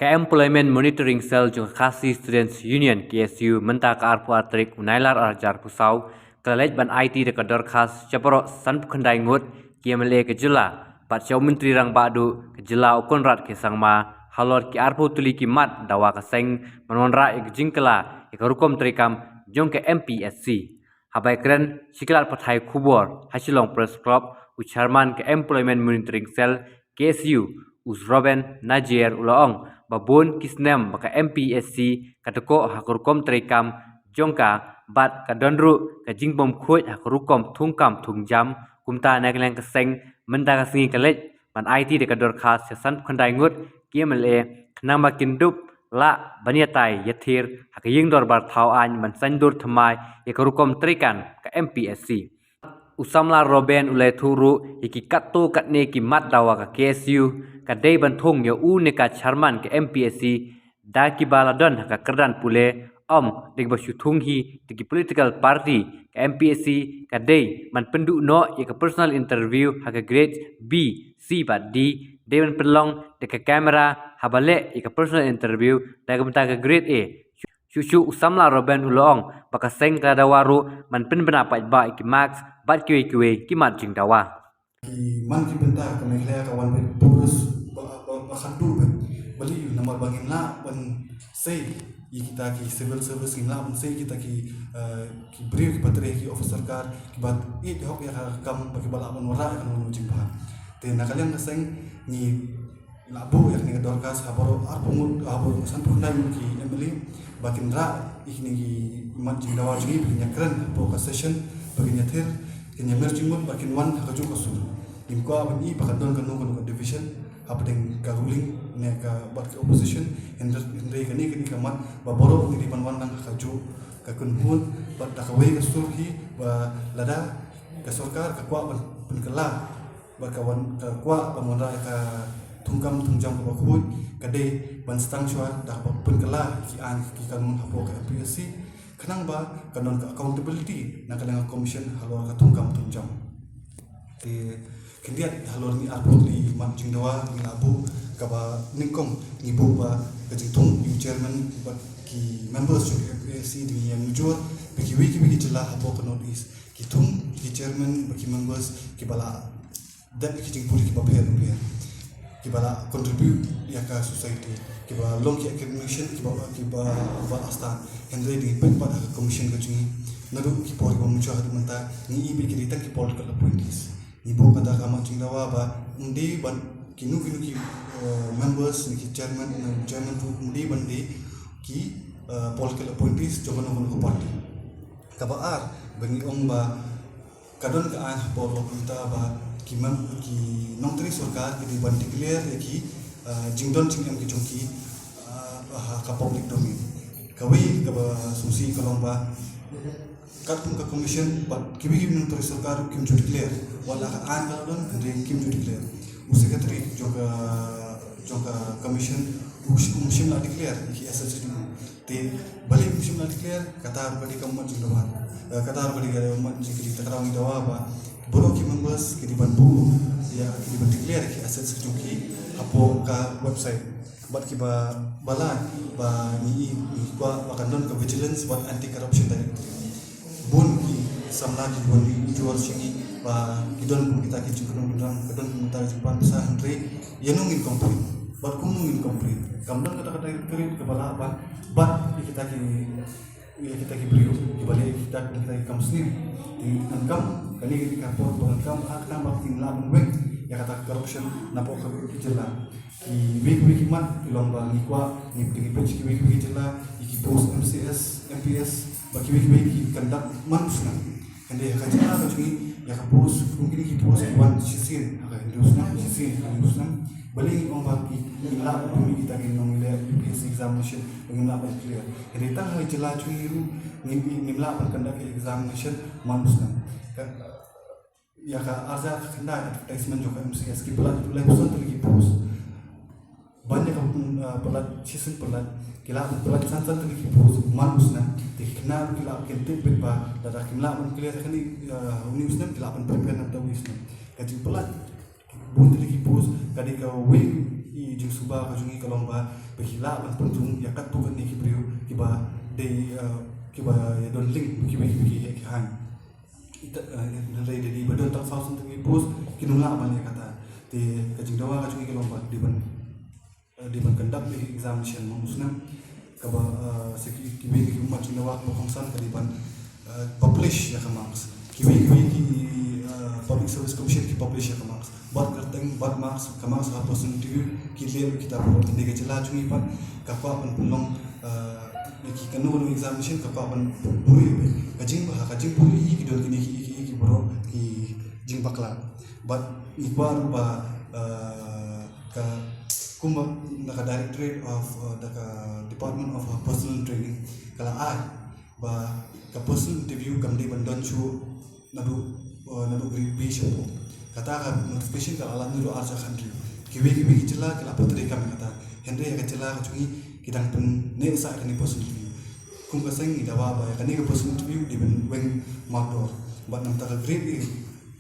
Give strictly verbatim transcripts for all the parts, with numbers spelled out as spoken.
Ka Employment Monitoring Cell jong ka Khasi Students Union, K S U, mynta ka arphew ar tarik u Nailar arhajar arphew saw, ka la leit ban aiti da ka dorkhas sha baroh sanphew khyndai ngut ki M L A ka jylla, bad sha u Myntri Rangbah Duh ka jylla u Conrad K Sangma, halor ki arphew tylli ki mat dawa ka seng ban wanrah ïa ka jingkylla ïa ka rukom treikam jong ka M P S C. Haba ïakren sha ki lad pathai khubor ha Shillong Press Club, u Chairman ka Employment Monitoring Cell, K S U, u Reuben Najiar, u la ong ba bun ki snem ba ka M P S C ka tkoh ha ka rukom treikam jong ka, bad ka don ruh ka jingbymkhuid ha ka rukom thungkam thungjam. Kumta na ka liang ka seng mynta ka sngi ka leit ban aiti da ka dorkhas sha sanphew khyndai ngut ki M L A, khnang ba kin dup lah ban ïatai ïathir ha ka ïing dorbar thaw aiñ ban saiñdur thymmai ïa ka rukom treikam ka M P S C. U samla Reuben u la ïathuh ruh ïa ki katto katne ki mat dawa ka K S U ka dei ban thung ïa u ne ka chairman ka M P S C da kiba la don ha ka kyrdan pule, ym da kiba shu thung hi da ki political party. Ka M P S C ka dei ban pynduh noh ïa ka personal interview ha ka grade B, C bad D, dei ban pynlong da ka camera, haba leh ïa ka personal interview da ka bynta ka grade A. Shuh shuh u samla Reuben u la ong ba ka seng ka dawa ruh ban pynbna paidbah ïa ki mask bad kiwei kiwei ki mat jingdawa. Ki man ki bynta ka Meghalaya ka wan beit porous ba, ba, ba khatduh beit. Balei? Namar ba ngim lah ban sei ïa kita ki civil service, ngim lah ban sei kita ki, eh, ki briew kiba trei ha ki office sorkar, kiba ïeit hok ïa ka kam, ba kiba lah ban wanrah ïa kano kano jingbha. Te na ka liang ka seng ngi la buh ïa kane ka dorkhas ha baroh arphew ngut, ha baroh sanphew khyndai ngut ki M L A ba kin rah ïa kine ki mat jingdawa jong ngi, ba kin ïakren hapoh ka session, ba kin ïathir, kin ïamir jingmut, ba kin wan ha kajuh ka sur. Ngim kwah ban i ba ka don kano kano ka division hapdeng ka ruling ne ka bad ka opposition. Hynrei, hynrei kane, kane ka mat ba baroh ngi dei ban wan lang ha kajuh ka kynhun bad da kawei ka sur hi, ba lada ka sorkar ka kwah ban pynkylla ba ka wan, ka kwah ban wanrah ïa ka thungkam thungjam kaba khuid, ka dei ban sdang shuwa da kaba pynkylla ki aiñ ki kanun hapoh ka M P S C, khnang ba ka don ka accountability na ka liang ka commission halor ka thungkam thungjam. Te khyndiat halor kine arphew tylli mat jingdawa ngi la buh, kaba nyngkong ngi buh ba ka jingthung ïa u chairman bad ki members jong ka M P S C. Te ngi ïa mujur ba kiwei kiwei ki jylla hapoh ka North East ki thung ki chairman bad ki members kiba la dep ki jingpule kiba pher bapher, kiba la contribute ïa ka society, kiba long ki accumulation, kiba, kiba, ba la stad. Hynrei dei peit pat ha ka commission ka jong ngi, naduh ki por kiba mynta haduh mynta ngi i ba ki dei tang ki political appointees. Ngi buh kata ka mat jingdawa ba ym dei ban, kino kino ki, eh, members ne ki chairman, ne chairman ruh ym dei ban dei ki, eh, political appointees jong kano kano ka party. Kaba ar ba ngi ong ba ka don ka aiñ hapoh ka law mynta ba ki mem-, ki nongtrei sorkar ki dei ban declare ïa ki, ah, jingdon jingem ki jong ki, ah, ha ka public domain. Kawei kaba sngewsih ka long ba katkum ka commission bad kiwei kiwei ki nongtrei sorkar kim ju declare. Wat la ka aiñ ka la don hynrei kim ju declare. U secretary jong ka, jong ka commission u sh-, um shym la declare ïa ki assets jong u. Te balei um shym la declare? Kata ruh ka dei ka mat jingdawa. Eh, kata ruh ka dei ka mat jingkylli. Te kata ngi dawa ba baroh ki members ki dei ban buh ïa, ki dei ban declare ki assets jong ki hapoh ka website. Bad kiba, ba lai ba ngi, ngi kwah ba kan don ka Vigilance bad Anti Corruption Directorate. Bun ki samla ki wan ïa u jor sha ngi ba ki don kum kita ki jingkynnoh kynnoh, ka don kum kita ki jingpan pisa, hynrei ïa no ngin complain bad kumno ngin complain? Kam don kata ka directorate kaba lah ban bat ïa kita ki, ïa kita ki briew kiba leh kita, kita ki kam sniew. Te ngan kam, kane ka dei ka por ba ngan kam ha khnang ba kin lah ban weng ïa kata ka corruption napoh ka jylla. Kiwei kiwei ki mat ki long ba ngi kwah ngi pynbeit kiwei kiwei ki jylla ïa ki post M C S, M P S, ba kiwei kiwei ki conduct man u snem. Hynrei ha ka jylla ka jong ngi ïa ka post, kum kine ki post ki wan shisien ha ka hynriew snem, shisien ha ka hynriew snem. Balei ngi ong ba ki, ki lah ban pynbeit kita ki nongleh U P S C examination ba ngim lah ban clear? Hynrei tang ha ka jylla jong ngi ruh ngim, ngim lah ban conduct examination man u snem. Ka, ïa ka arhajar khyndai advertisement jong ka M C S ki pynlait, pynlait san tylli ki post. Ban ïa ka, uh, pynlait shisien pynlait, ki lah pynlait san san tylli ki post man u snem. Te ki khynnah ruh ki lah kin tip beit ba lada kim lah ban clear kane, uh, une u snem, ki lah ban prepare na uta u snem. Ka jingpynlait bun tylli ki post ka dei kawei I jingsuba ka jong ngi ka long ba ba ki lah ban pynthung ïa katto katne ki briew kiba dei, eh, kiba ïa don link kiba kiba ki ïa ki hang. Ita, eh, hynrei dei ba don tang saw snem ki post ki nang lah ban ïa kata. Te ka jingdawa ka jong ngi ka long ba dei ban, eh, dei ban conduct examination mo musnem kaba, eh, sa ki kiwei ki ummat jingdawa kaba kongsan ka dei ban, eh, publish ïa ka marks. Kiwei kiwei ki, eh, Public Service Commission ki publish ïa ka marks. Bad kyrteng bad marks, ka marks ha personal interview ki leh kita baroh. Te ka jylla jong ngi pat ka kwah ban pynlong, eh, ki kano kano examination ka kwah ban pynpoi ka jingba ka jingpoi ki don kine ki ki ki baroh ki jingbakla. Bad ngi kwah ruh ba, eh, ka kumba na ka Directorate of, eh, da ka Department of, eh, Personal Training ka la ai ba ka personal interview kam dei ban don shuh naduh, eh, naduh grade B shapoh. Kata ka notification ka la lait naduh arhajar khathynriew. Kiwei kiwei ki jylla ki la pyntrei kam kata. Hynrei ïa ka jylla ka jong ngi ki dang pyneh sah ïa kane personal interview. Kum ka seng ngi dawa ba ïa kane ka personal interview dei ban weng mardor. Bad nangta ka grade A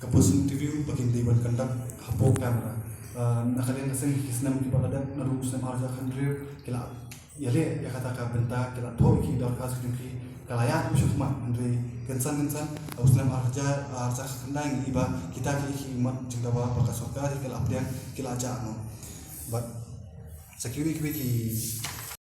ka personal interview ba kin dei ban conduct hapoh camera. Ah, na ka liang ka seng ki snem kiba la dep naduh u snem arhajar khathynriew ki la ïaleh ïa kata ka bynta, ki la thoh ïa ki dorkhas ki jong ki, ka la ïaid shakhmat. Hynrei kynsan kynsan u snem arhajar, arhajar khatkhyndai ngi i ba kita ki ki ummat jingdawa ba ka sorkar hi ka la pdiang, ki la jah noh. Bad sa kiwei kiwei ki